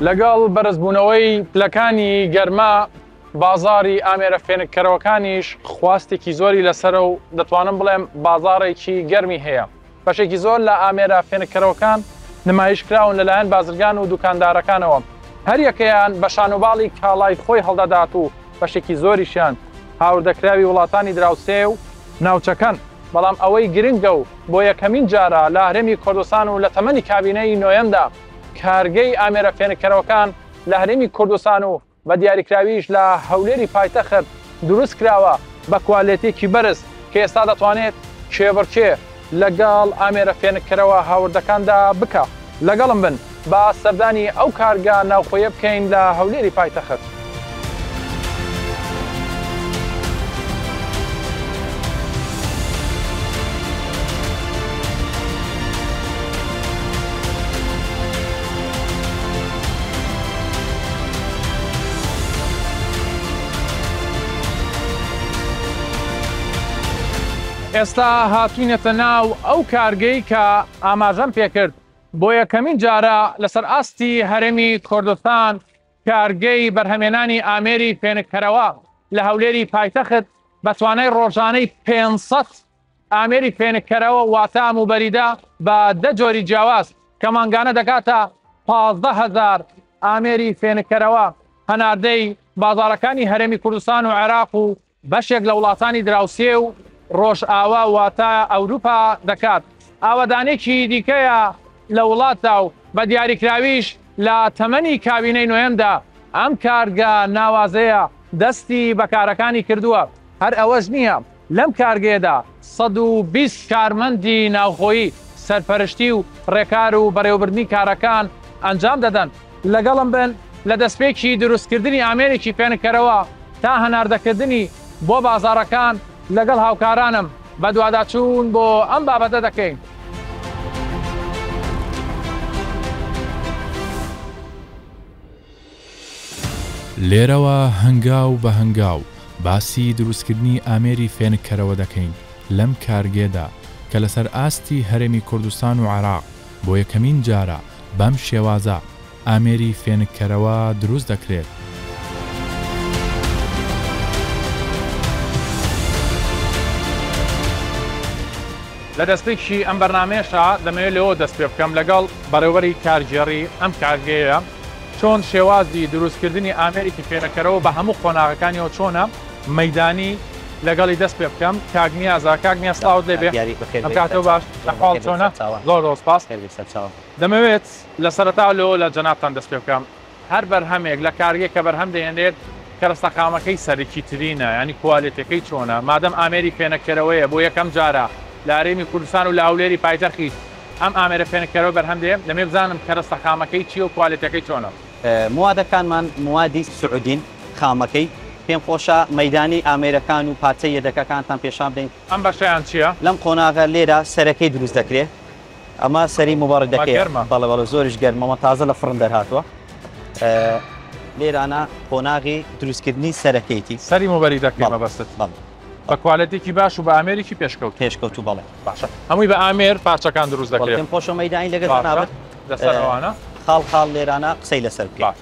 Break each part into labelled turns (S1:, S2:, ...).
S1: لەگەڵ بەرزبوونەوەی پلەکانی گەرما بازاڕی ئامێرە فێنککەرەوەکانیش خواستێکی زۆری لەسەرە و دەتوانم بڵێم بازاڕێکی گەرمی هەیە. بەشێکی زۆر لە ئامێرە فێنککەرەوەکان نمایش کراون لەلایەن بازرگان و دوکاندارەکانەوە، هەریەکەیان بە شانوباڵی کاڵای خۆی هەڵدەدات و بەشێکی زۆریشیان هاوردەکراوی وڵاتانی دراوسێ و ناوچەکەن، بەڵام ئەوەی گرنگە و بۆ یەکەمین جارە لە هەرێمی کوردستان و لە تەمەنی کابینەی نۆیەمدا کارگەی ئامێرە فێنککەرەوەکان لە هەرێمی کوردستان و بە دیاریکراویش لە هەولێری پایتەخت دروست کراوە بە کوالێتیەکی بەرز کە ئێستا دەتوانێت کێبڕکێ لەگەڵ ئامێرە فێنککەرەوە هاوردەکاندا بکا. لەگەڵم بن با سەردانی ئەو کارگە ناوخۆیە بکەین لە هەولێری پایتەخت. ئێستا هاتوینەتە ناو ئەو کارگەی کە ئاماژەم پێکرد بۆ یەکەمین جارە لەسەر ئاستی هەرێمی کوردستان کارگەی بەرهەمێنانی ئامێری فێنککەرەوە لە هەولێری پایتەخت بە توانای ڕۆژانەی 500 ئامێری فێنککەرەوە واتە موبەریدە بە دە جۆری جیاواز کە مانگانە دەگاتە 15 هەزار ئامێری فێنککەرەوە هەناردەی بازاڕەکانی هەرێمی کوردستان و عێراق و بەشێک لە وڵاتانی دراوسێ و ڕۆژئاوا واتە ئەوروپا دەکات. ئاوەدانێکی دیکەیە لە وڵاتدا و بە دیاریکراویش لە تەمەنی کابینەی نۆیەمدا ئەم کارگە ناوازەیە دەستی بە کارەکانی کردووە. هەر ئەوەش نییە، لەم کارگەیەدا 120 کارمەندی ناوخۆیی سەرپەرشتی و ڕێکار و بەڕێوەبردنی کارەکان ئەنجام دەدەن. لەگەڵم بن لە دەستپێکی دروستکردنی ئامێرێکی فێنککەرەوە تا هەناردەکردنی بۆ بازاڕەکان لەگەڵ هاوکارانم بەدواداچوون بۆ ئەم بابەتە دەکەین.
S2: لێرەوە هەنگاو بە هەنگاو باسی دروستکردنی ئامێری فێنککەرەوە دەکەین لەم کارگەیەدا کە لەسەر ئاستی هەرێمی کوردستان و عێراق بۆ یەکەمین جارە بەم شێوازە ئامێری فێنککەرەوە دروست دەکرێت.
S1: لە دەستپێکی ئەم بەرنامەیەشا دەمەوێت لەوە دەست پێ بکەم لەگەڵ بەڕێوەبەری کارگێڕی ئەم کارگەیە چۆن شێوازی دروستکردنی ئامێرێکی فێنککەرەوە بە هەموو قۆناغەکانیەوە چۆنە مەیدانی لەگەڵی دەست پێ بکەم کاک نیازە کاک نیاز سڵاوت لێ بێ ئەم کاتەو باش ئەحواڵ چۆنە زۆر زۆر سپاس دەمەوێت لە سەرەتا لەوە لە جەنابتان دەست پێ بکەم هەر بەرهەمێک لە کارگەیەک کە بەرهەم دەهێنرێت کەرەستە خامەکەی سەرەکی ترینە یانی کوالێتەکەی چۆنە مادەم ئامێری فێنککەرەوەیە بۆ یەکەم جارە لە هەرێمی کوردستان و لە هەولێری پایتەخیش ئەم ئامێرە فێنککەرەوە بەرهەم دێ دەمەوێت بزانم کەرەستە خامەکەی چیە و کوالێتەکەی چۆنە؟
S3: موادەکانمان موادی سعودین خامەکەی پێم خۆشە مەیدانی ئامێرەکان و پارچەی یەدەکەکانتان پێشان بدەین.
S1: ئەم بەشەیان چیە؟
S3: لەم قۆناغە لێرە سەرەکەی دروست دەکرێ ئەمە سەری موبەڕیدەکەیە.
S1: گەرمە.
S3: بەڵێ بەڵێ زۆریش گەرمە ئەمە تازە لە فڕن دەرهاتووە. لێرانە قۆناغی دروستکردنی سەرەکەیتی.
S1: سەری موبەریدەکەی مەبەستت.
S3: بەڵێ.
S1: بە کوالێتێکی باش و بە ئامێرێکی پێشکەوتوو.
S3: پێشکەوتوو بەڵێ.
S1: باشە هەمووی بە ئامێر پارچەکان دروست دەکرێت.
S3: پێم خۆشە مەیدانی لەگەڵ جەنابت
S1: لەسەر ئەوانە
S3: خاڵ خاڵ لێرانە قسەی لەسەر بکەین.
S1: باش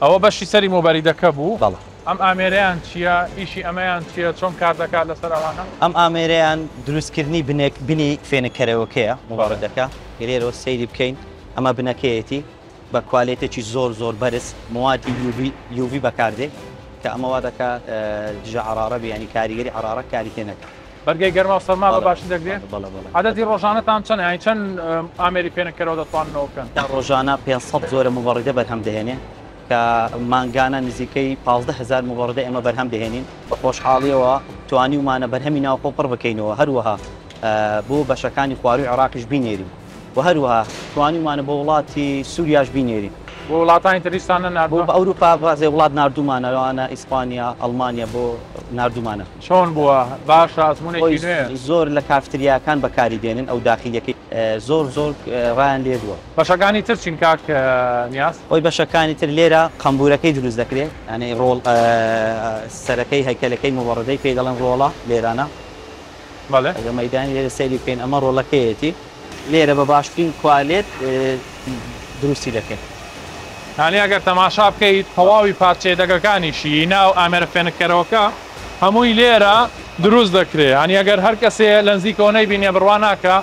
S1: ئەوە بەشی سەری مۆبەریدەکە بوو.
S3: بەڵێ.
S1: ئەم ئامێرەیان چییە؟ ئیشی ئەمەیان چییە؟ چۆن کار دەکات لەسەر ئەوانە؟
S3: ئەم ئامێرەیان دروستکردنی بنێک بنی فێنککەرەوەکەیە مۆبەریدەکە. لێرەوە سەیری بکەین ئەمە بنەکەیەتی بە کوالێتێکی زۆر زۆر بەرز موادی یوڤی یوڤی بەکاردێ کە ئەمە وا دەکا دژە عەڕاڕە بێ یانی کاریگەری عەڕاڕە کاری تێ نەکا.
S1: بەرگەی گەرما و سەرما بە باشی دەگرێ؟
S3: بەڵێ بەڵێ.
S1: عەدەدی ڕۆژانەتان چەنە؟ یانی چەند ئامێری فێنککەرەوە دەتواننەوە بکەن؟
S3: ڕۆژانە 500 جۆرە موبەڕیدە بەرهەم دەهێنێ کە مانگانە نزیکەی 15 هەزار موبەڕیدە ئێمە بەرهەم دەهێنین. بە خۆشحاڵیەوە توانیومانە بەرهەمی ناوخۆ پڕ بکەینەوە، هەروەها بۆ بەشەکانی خوارووی عێراقیش بینێرین و هەروەها توانیومانە بۆ وڵاتی سووریاش بینێرین.
S1: بۆ وڵاتانی تریشتان نەناردووە؟
S3: بۆ ئەوروپا بەعزێ وڵات ناردوومانە لەوانە ئیسپانیا، ئەڵمانیا بۆ ناردوومانە.
S1: چۆن بووە؟ باشە؟ ئەزموونێکی نوێیە؟
S3: زۆر لە کافتریاکان بەکاری دێنن ئەو داخیلیەکەی زۆر زۆر ڕایان لێ بووە.
S1: بەشەکانی تر چین کاک نیاز؟
S3: خۆی بەشەکانی تر لێرە قەمبورەکەی دروست دەکرێ یانی ڕۆڵ سەرەکەی هەیکەلەکەی موبەڕدەی پێی دەڵێن ڕۆڵە لێرانە.
S1: بەڵێ.
S3: ئەگەر مەیدانی لێرە سەیری بکەین ئەمە ڕۆڵەکەیەتی. لێرە بە باشترین کوالێت دروستی دەکەین.
S1: یانی ئەگەر تەماشا بکەیت تەواوی پارچە یەدەگەکانیشی ناو ئامێرە فێنککەرەوەکە هەمووی لێرە دروست دەکرێ. یانی ئەگەر هەر کەسێ لە نزیکەوە نەیبینێ بڕوا ناکا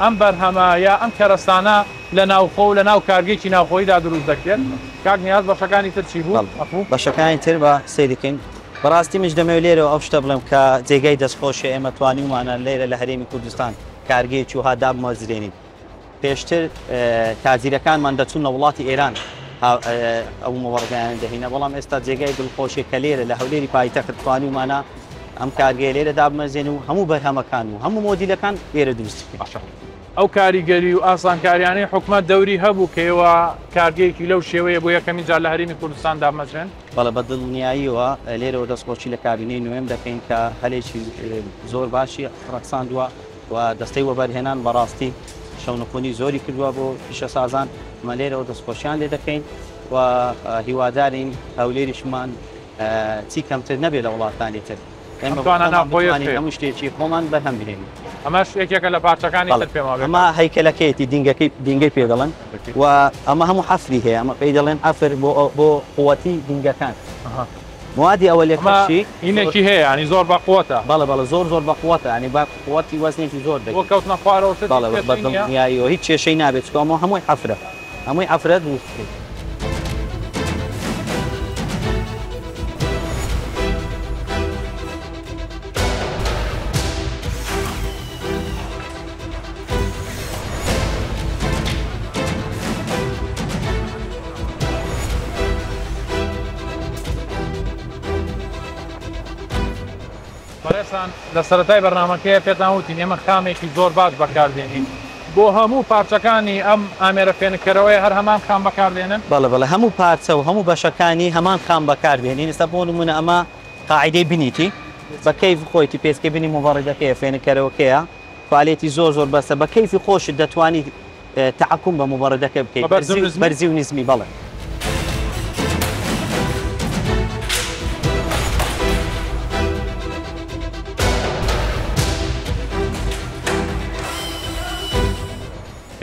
S1: ئەم بەرهەمە یا ئەم کەرەستانە لە ناوخۆ و لە ناو کارگەیەکی ناوخۆییدا دروست دەکرێت. کاک نیاز بەشەکانی تر چی بوو؟ ئەفوو.
S3: بەشەکانی تر با سەیری کەین. بەڕاستی منیش دەمەوێت لێرەوە ئەو شتە بڵێم کە جێگای دەستخۆشیە ئێمە توانیومانە لێرە لە هەرێمی کوردستان کارگەیەکی وەها دابمەزرێنین. پێشتر تاجیرەکانمان دەچوون لە وڵاتی ئێران ئەو مۆبەڕگایان دەهینا، بەڵام ئێستا جێگای دڵخۆشیە کە لێرە لە هەولێری پایتەخت توانیومانە ئەم کارگەیە لێرە دابمەزێن و هەموو بەرهەمەکان و هەموو مۆدیلەکان لێرە دروست بکەین.
S1: باشە ئەو کاریگەری و ئاسانکاریانەی حکومەت دەوری هەبوو کە ئێوە کارگەیەکی لەو شێوەیە بۆ یەکەمین جار لە هەرێمی کوردستان دابمەزرێن؟
S3: بەڵێ بە دڵنیاییەوە لێرەوە دەستخۆشی لە کابینەی نۆیەم دەکەین کە هەلێکی زۆر باشی ڕەخساندووە و دەستەی وەبەرهێنان بەڕاستی شەونخونی زۆری کردووە بۆ پیشەسازان، ئەمە لێرەوە دەستخۆشیان لێ دەکەین و هیوادارین هەولێریشمان چی کەمتر نەبێت لە وڵاتانی تر. ئێمە بتوانین هەموو شتێکی خۆمان بەرهەم بهێنین.
S1: ئەمەش یەکێکە لە پارچەکانی تر پێم وابێت.
S3: ئەمە هەیکەلەکەیەتی، دینگەکەی دینگەی پێ دەڵێن و ئەمە هەموو حەفری هەیە، ئەمە پێی دەڵێن حەفر بۆ بۆ قوتی دینگەکان. موادی ئەوەلەکەشی
S1: هینێکی هەیە ینی زۆر بە قوتە.
S3: بەڵێ بەڵێ زۆر زۆر بە قوتە ینی بە قوتی وەزنێکی زۆر
S1: دەگرێت. بۆ کەوتنە خوارەوە شت
S3: بەڵێ بە دڵنیاییەوە هیچ کێشەی نابێت چونکە ئەمە هەمووی حەفرە هەمووی حەفرە دروست بکەیت.
S1: بەڕێزان لە سەرەتای بەرنامەکەیە پێتان وتین ئێمە خامێکی زۆر باش بەکاردێنین بۆ هەموو پارچەکانی ئەم ئامێرە فێنککەرەوەیە هەر هەمان خام بەکاردێنن؟
S3: بەڵێ بەڵێ هەموو پارچە و هەموو بەشەکانی هەمان خام بەکاردێنین ئێستا بۆ نمونە ئەمە قاعیدەی بنیتی بە کەیف خۆیتی پێسکەی بنی موبەڕیدەکەیە فێنککەرەوەکەیە کوالێتی زۆر زۆر بەسە بە کەیفی خۆشت دەتوانی تەحەکوم بە موبەڕیدەکە بکەیت بەرزی و نزمی بەڵێ.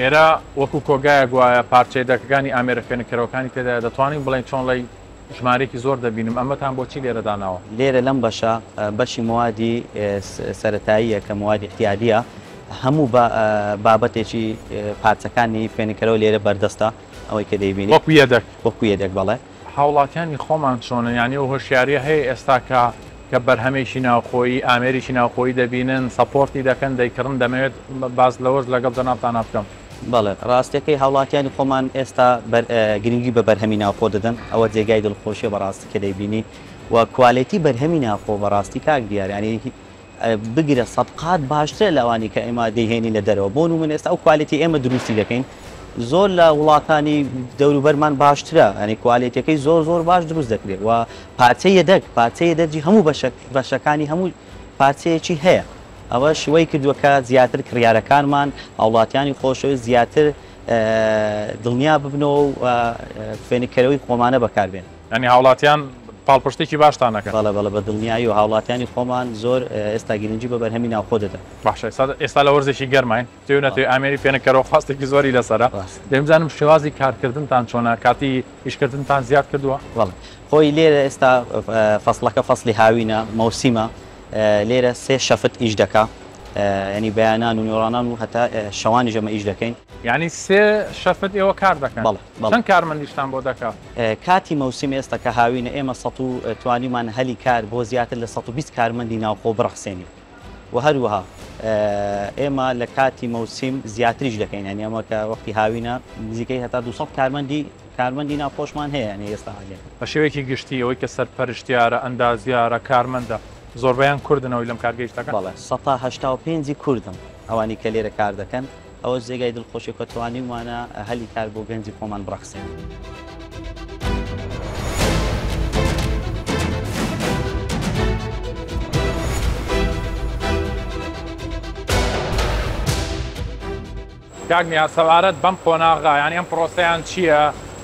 S1: ئێرە وەکو کۆگایەک وایە پارچە یەدەکەکانی ئامێرە فێنککەرەوەکانی تێدایە دەتوانین بڵێین چۆن ڵی ژمارەیەکی زۆر دەبینم ئەمەتان بۆچی لێرە داناوە؟
S3: لێرە لەم بەشە بەشی موادی سەرەتاییە کە موادی ئیعتیادیە هەموو بابەتێکی پارچەکانی فێنککەرەوە لێرە بەردەستە ئەوەی کە دەیبینی
S1: وەکو یەدەک
S3: وەکو یەدەک بەڵێ.
S1: هاوڵاتیانی خۆمان چۆنن یانی ئەو هۆشیاریە هەیە ئێستا کە کە بەرهەمێکی ناوخۆیی ئامێرێکی ناوخۆیی دەبینن support ی دەکەن دەیکڕن دەمەوێت باس لەوەش لەگەڵ جەنابتانا بکەم.
S3: بەڵێ ڕاستەکەی هاوڵاتیانی خۆمان ئێستا گرنگی بە بەرهەمی ناوخۆ دەدەن ئەوە جێگای دڵخۆشیە بەڕاستی کە دەیبینی و کوالێتی بەرهەمی ناوخۆ بەڕاستی کاک دیار یانی بگرە سەدقات باشترە لەوانی کە ئێمە دەیهێنین لە دەرەوە بۆ نمونە ئێستا ئەو کوالێتی ئێمە دروستی دەکەین زۆر لە وڵاتانی دەوروبەرمان باشترە ینی کوالێتیەکەی زۆر زۆر باش دروست دەکرێت و پارچە یەدەگ پارچە یەدەگی هەموو بەشە بەشەکانی هەموو پارچەیەکی هەیە ئەوەش وەی کردووە کە زیاتر کڕیارەکانمان هاوڵاتیانی خۆشەویست زیاتر دڵنیا ببنەوە و فێنککەرەوەی خۆمانە بەکاربێنن.
S1: یانی هاوڵاتیان پاڵپشتێکی باشتان ئەکەن؟
S3: بەڵێ بەڵێ بە دڵنیاییەوە هاوڵاتیانی خۆمان زۆر ئێستا گرنگی بە بەرهەمی ناوخۆ دەدەن.
S1: باشە ئێستا ئێستا لە وەرزێکی گەرماین تێو نەتێو ئامێری فێنککەرەوە خواستێکی زۆری لەسەرە دەمویست بزانم شێوازی کارکردنتان چۆنە کاتی ئیشکردنتان زیاد کردووە؟
S3: بەڵێ خۆی لێرە ئێستا فەسڵەکە فەسڵی هاوینە مەوسیمە لێرە سێ شەفت ئیش دەکا یانی بەیانان و نیوەڕانان و هەتا شەوانیش ئەمە ئیش دەکەین.
S1: یانی سێ شەفت ئێوە کار دەکەن؟
S3: بەڵێ بەڵێ.
S1: چەند کارمەندیشتان بۆ دەکا؟
S3: کاتی مەوسیم ئێستا کە هاوینە ئێمە سەت و توانیومان هەلی کار بۆ زیاتر لە 120 کارمەندی ناوخۆ بڕەخسێنین و هەروەها ئێمە لە کاتی مەوسیم زیاتریش دەکەین یانی ئەمە کە وەختی هاوینە نزیکەی هەتا 200 کارمەندی کارمەندی ناوخۆشمان هەیە یانی ئێستا هەیە.
S1: بە شێوەیەکی گشتی ئەوەی کە سەرپەرشتیارە، ئەندازیارە، کارمەندە زۆربەیان کوردن ئەوەی لەم کارگەیش دەکەن؟
S3: بەڵێ 85% کوردن ئەوانەی کە لێرە کار دەکەن. ئەوەش جێگای دڵخۆشیە کە توانیومانە هەلی کار بۆ گەنجی خۆمان بڕەخسێنین.
S1: کاک نیاز سەبارەت بەم قۆناغە یانی ئەم پرۆسەیان چییە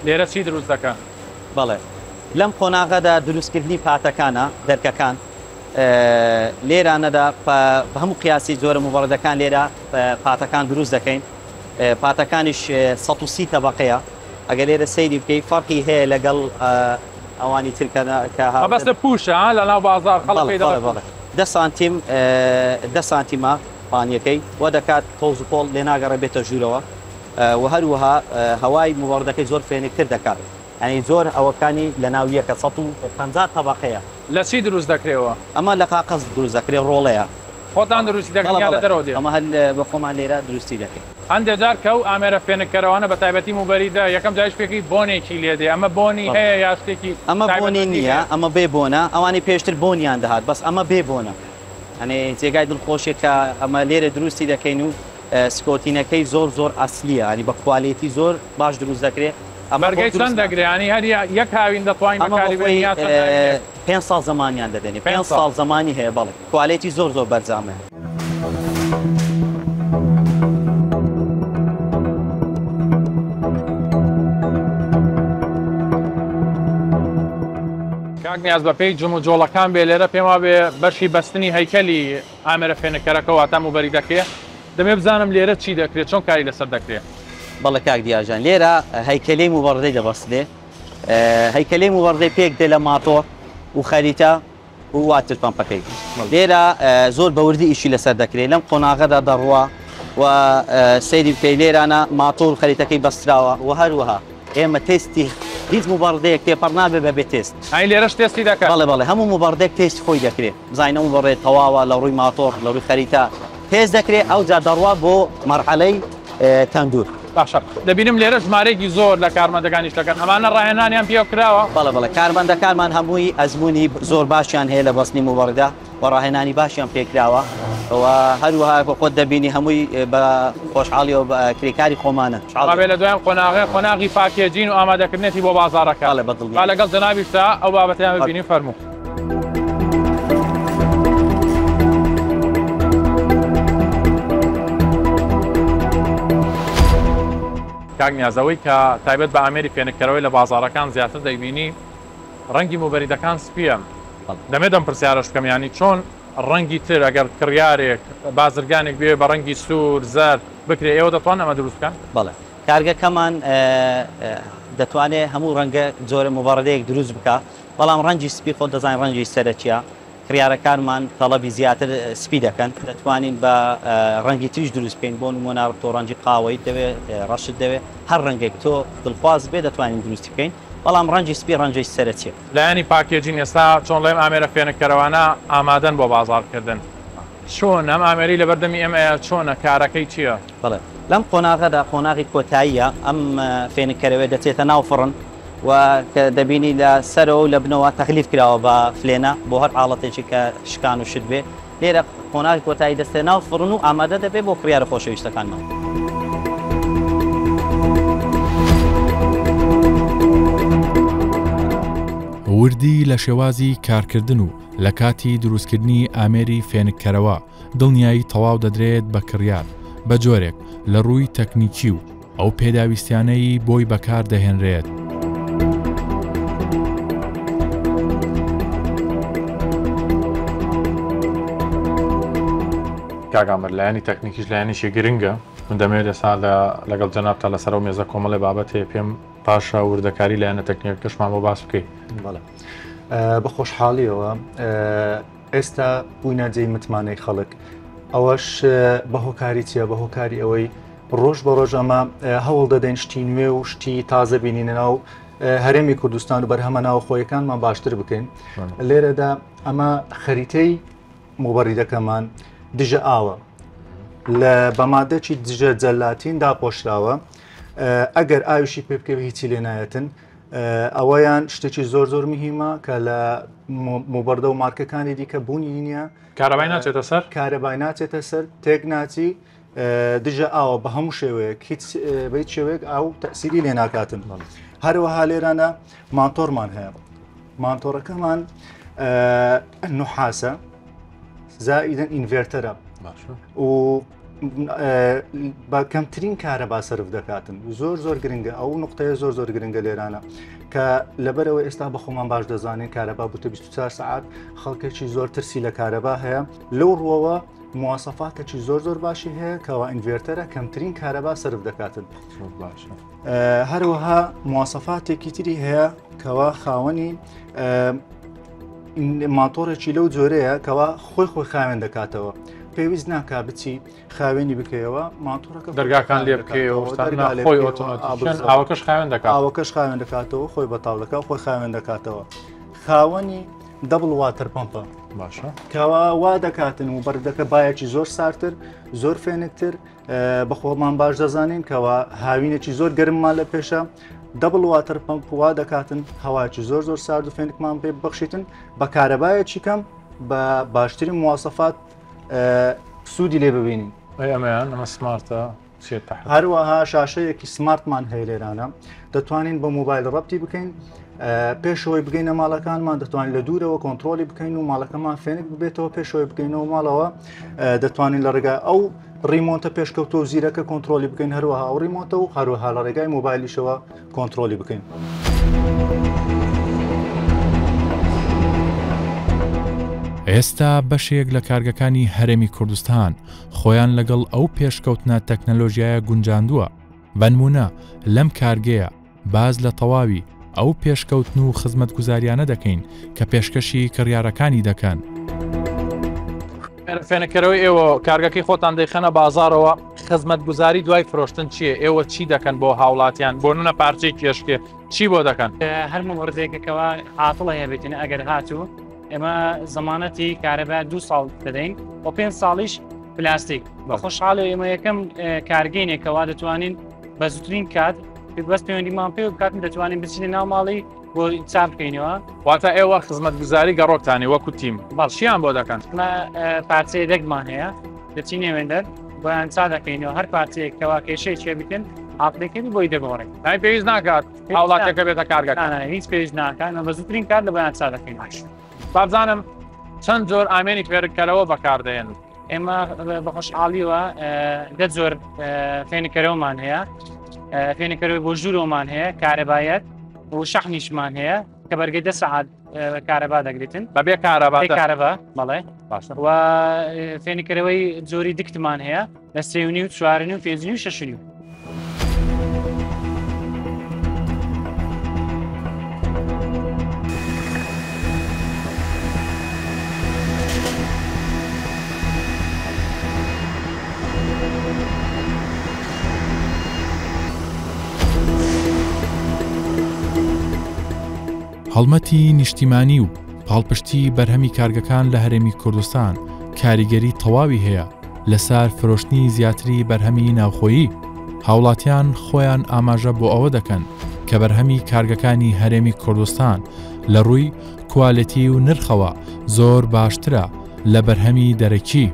S1: لێرە چی دروست دەکەن؟
S3: بەڵێ لەم قۆناغەدا دروستکردنی پاتەکانە دەرکەکان لێرانەدا بە هەموو قیاسی جۆرە موبەڕدەکان لێرە پاتەکان دروست دەکەین پاتەکانیش 130 تەبەقەیە. ئەگەر لێرە سەیری بکەی فەرقی هەیە لەگەڵ ئەوانی تر کە
S1: مەبەستە پووشە ها لەناو بازاڕ خەڵک پێی دەڵێ
S3: بەڵێ 10 سانتیم 10 سانتیمە پانیەکەی وە دەکات تۆز و پۆڵ لێ ناگەڕێ بێتە ژوورەوە و هەروەها هەوای مبەڕدەکەی زۆر فێنکتر دەکات یانی زۆر ئەوەکانی لەناو یەکە 150 تەبەقەیە.
S1: لە چی دروست دەکرێەوە؟
S3: ئەمە لە قاقەز دروست دەکرێ ڕۆڵەیە.
S1: خۆتان دروستی دەکەن
S3: بەڵێ
S1: یا لە
S3: بەڵێ
S1: دەرەوە دێ؟
S3: ئەمە هەر بە خۆمان لێرە دروستی دەکەین.
S1: هەندێ جار کە ئەو ئامێرە فێنککەرەوانە بە تایبەتی موبەریدە یەکەم جاریش پێکەی بۆنێکی لێ دێ ئەمە بۆنی
S3: بەڵێ
S1: هەیە یا شتێکی
S3: ئەمە بۆنی
S1: تایبەتمەندی
S3: نییە
S1: هەیە؟
S3: ئەمە بێ بۆنە ئەوانەی پێشتر بۆنیان دەهات بەس ئەمە بێ بۆنە یانی جێگای دڵخۆشیە کە ئەمە لێرە دروستی دەکەین و سکۆتینەکەی زۆر زۆر ئەسلیە یانی بە quality زۆر باش دروست دەکرێ ئەمە بۆ
S1: بەرگەی
S3: دروست
S1: چەند دەگرێ
S3: ناکرێ.
S1: یانی هەر یەک هاوین دەتوانین
S3: ئەمە بۆ
S1: بەکاری
S3: خۆی
S1: بێنین یا چەند هاوینێک؟
S3: 5 ساڵ زەمانیان دەدەنێ
S1: 5
S3: 5
S1: ساڵ.
S3: ساڵ زەمانی هەیە بەڵێ quality زۆر زۆر بەرزامەیە.
S1: کاک نیاز بەپێی جموجۆڵەکان بێ لێرە پێم وابێ بەشی بەستنی هەیکەلی ئامێرە فێنککەرەکە واتە موبەریدەکەیە دەمێ بزانم لێرە چی دەکرێت چۆن کاری لەسەر دەکرێت؟
S3: بەڵێ کاک دیاجان لێرە هەیکەلەی موبەڕدەی دەبەسترێ هەیکەلەی موبەڕدەی پێک دێ لە ماتۆڕ و خەریتە و water pump ەکەی لێرە زۆر بەوردی ئیشی لەسەر دەکرێت لەم قۆناغەدا دەڕوا و سەیری بکەی لێرانە ماتۆڕ و خەریتەکەی بەستراوە و هەروەها ئێمە تێستی هیچ موبەڕدەیەک تێپەڕ نابێ بەبێ تێست.
S1: ئەی لێرەش تێستی دەکەن؟
S3: بەڵێ بەڵێ هەموو موبەڕدەیەک تێستی خۆی دەکرێ بزانین ئەو موبەڕدەیە تەواوە لە ڕووی ماتۆڕ لە ڕووی خەریتە تێست دەکرێ ئەوجا دەڕوا بۆ مەرحەلەی تەندوور.
S1: باشە دەبینم لێرە ژمارەیەکی زۆر لە کارمەندەکان ئیش دەکەن ئەمانە ڕاهێنانیان پێ کراوە؟
S3: بەڵێ بەڵێ کارمەندەکانمان هەمووی ئەزموونی زۆر باشیان هەیە لە بەستنی موبەڕدە و ڕاهێنانی باشیان پێکراوە و هەروەها خۆت دەبینی هەمووی بە خۆشحاڵیەوە بە کرێکاری خۆمانە.
S1: وابێ لە دوایین قۆناغێ قۆناغی packaging و ئامادەکردنێتی بۆ بازاڕەکە.
S3: بەڵێ بە دڵنیایی.
S1: با لەگەڵ جەنابیشتا ئەو بابەتەیان ببینین فەرموو. کاک نیاز ئەوەی کە تایبەت بە ئامێری فێنککەرەوەی لە بازاڕەکان زیاتر دەیبینی ڕەنگی موبەریدەکان سپییە. دەمێت ئەم پرسیارەش بکەم یانی چۆن ڕەنگی تر ئەگەر کڕیارێک بازرگانێک بێ بە ڕەنگی سوور زەرد بکرێ ئێوە دەتوان ئەمە دروست بکەن؟
S3: بەڵێ کارگەکەمان دەتوانێت هەموو ڕەنگە جۆرە موبەڕدەیەک دروست بکە بەڵام ڕەنگی سپی خۆت دەزانین ڕەنگی سەرەکیە کڕیارەکانمان تەڵەبی زیاتر سپی دەکەن دەتوانین بە ڕەنگی تریش دروست بکەین بۆ نموونە تۆ ڕەنگی قاوەیت دەوێت ڕەشت دەوێت هەر ڕەنگێک تۆ دڵخواز بێ دەتوانین دروستی بکەین بەڵام ڕەنگی سپی ڕەنگی سەرەکیە.
S1: لایەنی packaging ئێستا چۆن ڵێم ئامێرە فێنککەرەوانە ئامادەن بۆ بازاڕکردن چۆن ئەم ئامێری لەبەردەمی ئێمەیە چۆنە کارەکەی چییە؟
S3: بەڵێ لەم قۆناغەدا قۆناغی کۆتاییە ئەم فێنککەرەوەیە دەچێتە ناو فڕن و کە دەبینی لە سەرەوە و لە بنەوە تەغلیف کراوە بە فلێنە بۆ هەر حاڵەتێکی کە شکان و شت بێ لێرە قۆناغی کۆتایی دەستێ ناو فڕن و ئامادە دەبێت بۆ کڕیارە خۆشەویستەکانمان.
S2: وردی لە شێوازی کارکردن و لە کاتی دروستکردنی ئامێری فێنککەرەوە دڵنیایی تەواو دەدرێت بە کڕیار بە جۆرێک لە ڕووی تەکنیکی و ئەو پێداویستیانەی بۆی بەکار دەهێنرێت.
S1: کاک ئامر لایەنی تەکنیکیش لایەنێکی گرنگە من دەمەوێت ئێستا لەگەڵ جەنابتا لەسەر ئەو مێزە کۆمەڵێ بابەت هەیە پێم باشە وردەکاری لایەنە تەکنیکەکەشمان بۆ باس بکەیت.
S4: بەڵێ بە خۆشحاڵیەوە ئێستا بووینە جێی متمانەی خەڵک ئەوەش بە هۆکاری چییە بە هۆکاری ئەوەی ڕۆژ بە ڕۆژ ئەمە هەوڵ دەدەین شتی نوێ و شتی تازە بینینە ناو هەرێمی کوردستان و بەرهەمە ناوخۆیەکانمان باشتر بکەین لێرەدا ئەمە خەریتەی موبەریدەکەمان دژە ئاوە لە بە مادەکی دژە جەلاتین داپۆشراوە ئەگەر ئاویشی پێ بکەوی هیچی لێ نایەتن ئەوەیان شتێکی زۆر زۆر مهمە کە لە موبەردە و مارکەکانی دیکە بوونی نییە.
S1: کارەبای ناچێتە سەر؟
S4: کارەبای ناچێتە سەر، تێک ناچی، دژە ئاوە بە هەموو شێوەیەک هیچ بە هیچ شێوەیەک ئاو تەسیری لێ ناکاتن. هەروەها لێرانە ماتۆرمان هەیە، ماتۆڕەکەمان نوحاسە زائیدەن ئینڤێرتەرە و بە کەمترین کارەبا سەرف دەکاتن. زۆر زۆر گرنگە ئەو نقطەیە، زۆر زۆر گرنگە لێرانە کە لەبەرەوە ئێستا بە خۆمان باش دەزانین کارەبا بوتە 24 سعات، خەڵکێکی زۆر ترسی لە کارەبا هەیە. لەو ڕوەوە مواسەفاتێکی زۆر زۆر باشی هەیە کەوا inverter ە کەمترین کارەبا سەرف دەکاتن.
S2: باشە.
S4: هەروەها مواسەفاتێکی تری هەیە کەوا خاوەنی ماتۆڕێکی لەو جۆرەیە کەوا خۆی خۆی خاوێن دەکاتەوە. پێویست ناکا بچی خاوێنی بکەیەوە ماتۆڕەکە
S1: دەرگاکان لێ بکەیەوە خۆی ئۆتۆماتیک ئاوەکەش خاوێن دەکات
S4: ئاوەکەش خاوێن دەکاتەوە خۆی بەتاڵ دەکات خۆی خاوێن دەکاتەوە خاوەنی double water pump ە
S2: باشە
S4: کەوا وا دەکاتن و بەردەکە بایەکی زۆر سارتر زۆر فێنکتر بەخۆمان باش دەزانین کەوا هاوینێکی زۆر گەرممان لە پێشە double water pump وا دەکاتن هەواکی زۆر زۆر سارد و فێنکمان پێ ببەخشیتن بە کارەبایەکی کەم بە باشترین موواسەفات سوودی لێ ببینین.
S1: ئەی ئەمەیان ئەمە smart ە چیە تەحت؟
S4: هەروەها شاشەیەکی smart مان هەیە لێرانە دەتوانین بە مۆبایل ڕەبتی بکەین پێشەوەی بگەینە ماڵەکانمان دەتوانین لە دوورەوە کۆنتترۆلی بکەین و ماڵەکەمان فێنک ببێتەوە پێشەوەی بگەینەوە ماڵەوە دەتوانین لە ڕێگای ئەو remote ە پێشکەوتوە و زیرەکە کۆنتترۆلی بکەین هەروەها ئەو remote ە و هەروەها لە ڕێگای مۆبایلیشەوە کۆنترۆلی بکەین.
S2: ئێستا بەشێک لە کارگەکانی هەرێمی کوردستان خۆیان لەگەڵ ئەو پێشکەوتنە تەکنەلۆژیایە گونجاندووە، بەنموونە لەم کارگەیە باس لە تەواوی ئەو پێشکەوتن و خزمەتگوزاریانە دەکەین کە پێشکەشی کڕیارەکانی دەکەن.
S1: فێنککەرەوەی ئێوە کارگەکەی خۆتان دەیخەنە بازاڕەوە، خزمەتگوزاری دوای فرۆشتن چییە؟ ئێوە چی دەکەن بۆ هاوڵاتیان؟ بۆ نمونە پارچەی کێشکێ چی بۆ دەکەن؟
S5: هەر مەوردێکە کەوا عاتڵە هەبێتن ئەگەر هاتوو ئێمە زەمانەتی کارەبا دو ساڵ دەدەین و پێ ساڵیش پلاستیک بە خۆشحاڵی ئێمە یەکەم کارگەینێکەوە دەتوانین بە زووترین کات بەس پەیوەندیمان پێ بکاتن دەتوانین بچینە ناو ماڵی بۆ چاپ بکەینەوە.
S1: واتە ئێوە خزمەتگوزاری گەڕۆکتانی وەکو تیم چیان بۆ دەکەن؟
S5: ئمە پارچەیە دەگمان هەیە دەچینە وێندەر بۆیان چا دەکەینەوە هەر پارچەیەک کەوا کێشەی چێ بکەن ئاپلێکەکەی بۆی دەگۆڕین.
S1: ئەی پێویست ناکات هاوڵاتیەکە بێتە کارگەکە؟
S5: هیچ پێویست ناکات بە زووترین کات لە بۆیان چا دەکەین.
S1: بابزانم چەند جۆر ئامێری فێرکەرەوە بەکاردێنن؟
S5: ئێمە بە خۆشحاڵیوە دە جۆر فێنکەرەوەمان هەیە فێنکەرەوەی بۆ ژوورەوەمان هەیە کارەبایەت و شەحنیشمان هەیە کە بەرگەی دە سەعات کارەبا دەگرێتن
S1: بەبێ کارەبا
S5: کارەبا بەڵێ باشە و فێنکەرەوەی جۆری دکتمان هەیە لە سێونی و چوارنی و پێنجنی و شەشنی و
S2: هەڵمەتی نیشتیمانی و پاڵپشتی بەرهەمی کارگەکان لە هەرێمی کوردستان کاریگەری تەواوی هەیە لەسار فرۆشتنی زیاتری بەرهەمی ناوخۆیی، هاوڵاتیان خۆیان ئاماژە بۆ ئەوە دەکەن کە بەرهەمی کارگەکانی هەرێمی کوردستان لە ڕووی کوالێتی و نرخەوە زۆر باشترە لە بەرهەمی دەرەکی.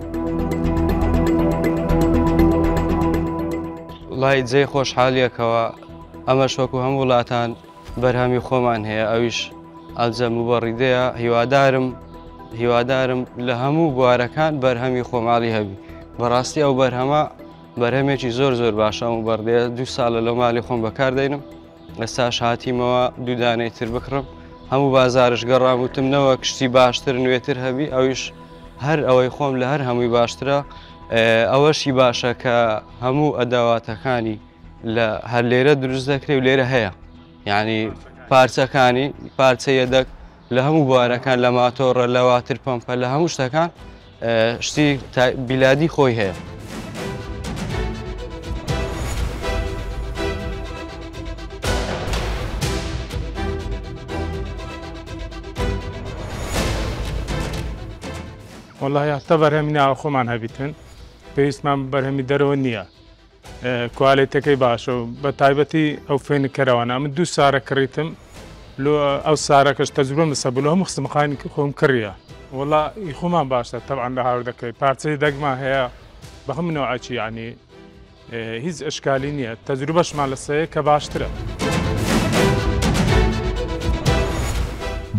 S6: وەڵای جێی خۆشحالیە کەوا ئەمەش وەکو هەموو وڵاتان بەرهەمی خۆمان هەیە ئەویش ئەلجە موبەڕیدەیە هیوادارم هیوادارم لە هەموو بوارەکان بەرهەمی خۆماڵی هەبی بەڕاستی ئەو بەرهەمە بەرهەمێکی زۆر زۆر باشە ئەو بەڕدەیە دوو ساڵە لەو مالی خۆم بەکاردەینم ئێستاش هاتیمەوە دوو دانەی تر بکڕم هەموو بازارش گەڕام وتم نەوە کشتی باشتر نوێتر هەبی ئەویش هەر ئەوەی خۆم لە هەر هەمووی باشترە ئەوەشی باشە کە هەموو ئەداواتەکانی لە هەر لێرە دروست دەکرێ و لێرە هەیە یعنی پارچەکانی پارچە یەدەک لە هەموو بوارەکان لە ماتۆڕە لە water pump ە لە هەموو شتەکان شتی بیلادی خۆی هەیە.
S7: وەڵاهی هەتا بەرهەمی ناوخۆمان هەبیتن پێویستمان بەرهەمی دەرەوە نییە کوالێتەکەی باشە و بە تایبەتی ئەو فێنککەرەوانە من دوو سارە کڕیتم لۆ ئەو سارەکەش تەجروبەم لەسەر بوو لۆ هەموو خستمخانی خۆم کڕیە وەڵا ئی خۆمان باشە تەبعەن لە هاوردەکەی پارچەی دەگمان هەیە بە هەموو نەوعەکی یعنی هیچ ئەشکالی نییە تەجروبەشمان لەسەیە کە باشترە.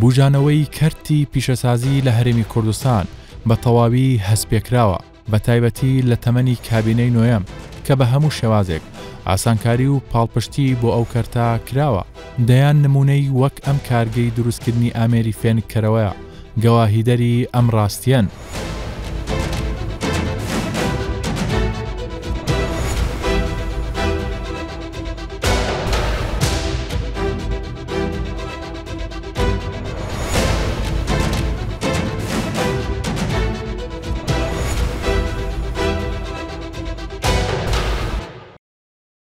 S2: بوژانەوەی کەرتی پیشەسازی لە هەرێمی کوردستان بە تەواوی هەستپێکراوە. بەتایبەتی لە تەمەنی کابینەی نۆیەم کە بە هەموو شێوازێک ئاسانکاری و پاڵپشتی بۆ ئەو کەرتە کراوە، دەیان نموونەی وەک ئەم کارگەی دروستکردنی ئامێری فێنککەرەوەیە گەواهیدەری ئەم ڕاستییەن.